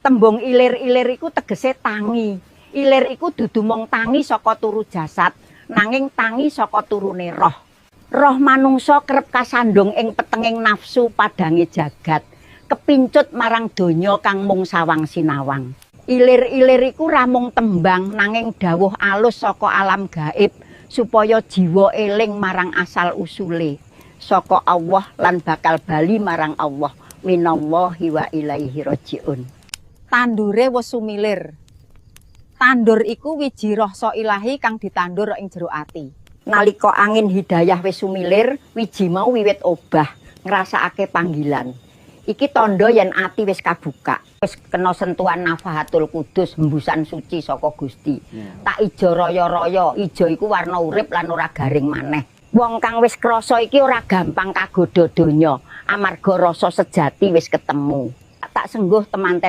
Tembung ilir-ilir iku tegese tangi. Ilir iku dudu mung tangi saka turu jasad, nanging tangi saka turune roh. Roh manungsa kerep kasandung ing petenging nafsu padange jagat, kepincut marang donya kang mung sawang sinawang. Ilir-ilir iku ra mung tembang, nanging dawuh alus saka alam gaib supaya jiwa eling marang asal usule saka Allah lan bakal bali marang Allah. Minallahi wa ilaihi rajiun. Tandure wis sumilir. Tandur iku wiji rasa ilahi kang ditandur ing jero ati. Nalika angin hidayah wis sumilir, wiji mau wiwit obah, ngrasakake panggilan. Iki tandha yen ati wis kabuka. Wis kena sentuhan nafahatul kudus, hembusan suci saka Gusti. Tak ijo raya-raya, ijo iku warna urip lan ora garing maneh. Wong kang wis krasa iki ora gampang kagodha donya, amarga rasa sejati wis ketemu. Tak sengguh temanten.